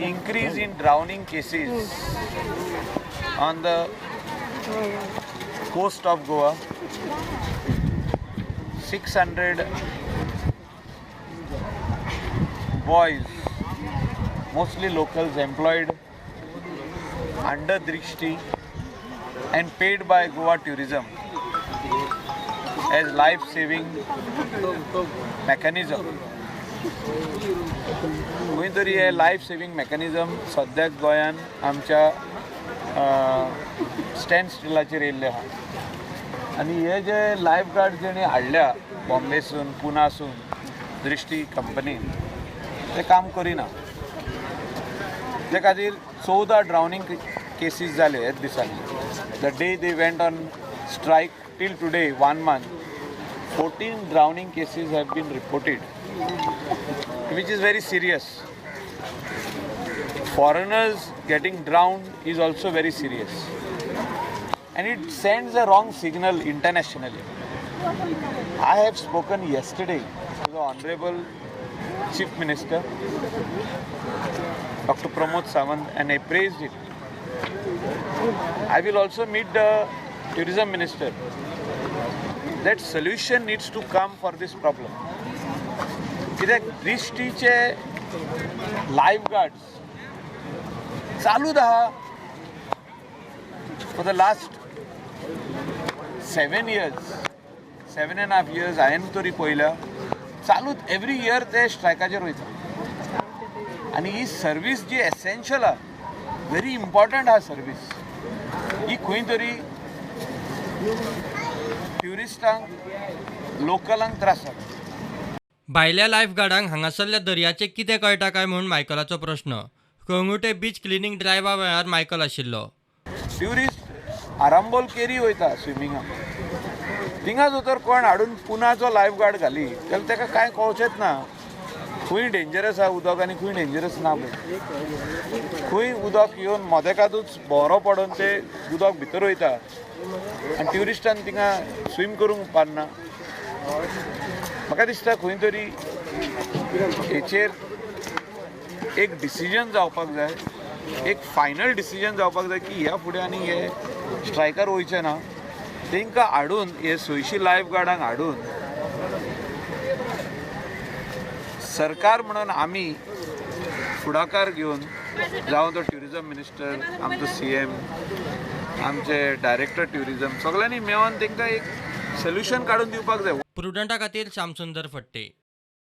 increase in drowning cases on the coast of Goa. 600 boys, mostly locals, employed under Drishti and paid by Goa Tourism as life-saving mechanism. खंय तरी हे life saving mechanism सद्याक गोंयान आमच्या stand स्टिलाचेर येयल्ले आहा. आनी हे जे लायफ गार्ड जेणी हाडल्या बॉम्बेसून, पुनासून दृश्टी कंपनीन, ते काम करिना. ते खातीर 14 ड्रावनिंग केसीस जाले ह्याच दिसांनी. The day they went on strike till today 1 month 14 drowning cases have been reported, which is very serious. Foreigners getting drowned is also very serious, and it sends a wrong signal internationally. I have spoken yesterday to the Honorable Chief Minister, Dr. Pramod Sawant, and I praised it. I will also meet the Tourism Minister. That solution needs to come for this problem. कित्याक दृश्टीचे life guards चालूच आहा for the last 7 years, 7.5 years हांवें तरी पळयल्या, चालूच every year ते स्ट्रायकाचेर वयता. आनी ही सर्वीस जी एसेन्शियल आहा, व्हेरी इम्पॉर्टंट आहा सर्वीस, ही खंय तरी ट्युरिस्टांक, लोकलांक त्रास जाता. भायल्या लायफ गार्डांक हांगासरल्या दर्याचें कितें कळटा काय म्हूण मायकलाचो प्रश्न. कळंगूटे बीच क्लिनींग ड्रायव्हा वेळार मायकल आशिल्लो. ट्युरिस्ट आरांबोल केरी वयता स्विमिंगाक, थिंगा जर तर कोण हाडून पुनाचो लायफ गार्ड घाली जाल्यार ताका कांय कळचेंच ना खंय डेंजरस आहा उदक आनी खंय डेंजरस ना पळय. खंय उदक येवन मदेकातूच भोंवरो पडून ते उदक भितर वयता आनी ट्युरिस्टान थिंगा स्वीम करूंक पारना. म्हाका दिसता खंय तरी हेचेर एक डिसिजन जावपाक जाय, एक फायनल डिसिजन जावपाक जाय की ह्या फुडें आनी हे स्ट्रायकार वयचे ना. तांकां हाडून हे 600 लायफ गार्डांक हाडून सरकार म्हणून आमी फुडाकार घेवन, जावं तो ट्युरिजम मिनिस्टर, आमचो CM, आमचे डायरेक्टर ट्युरिजम, सगळ्यांनी मेळोन तांकां एक सोल्युशन काडून दिवपाक जाय. प्रुडंटा खातीर श्यामसुंदर फट्टे.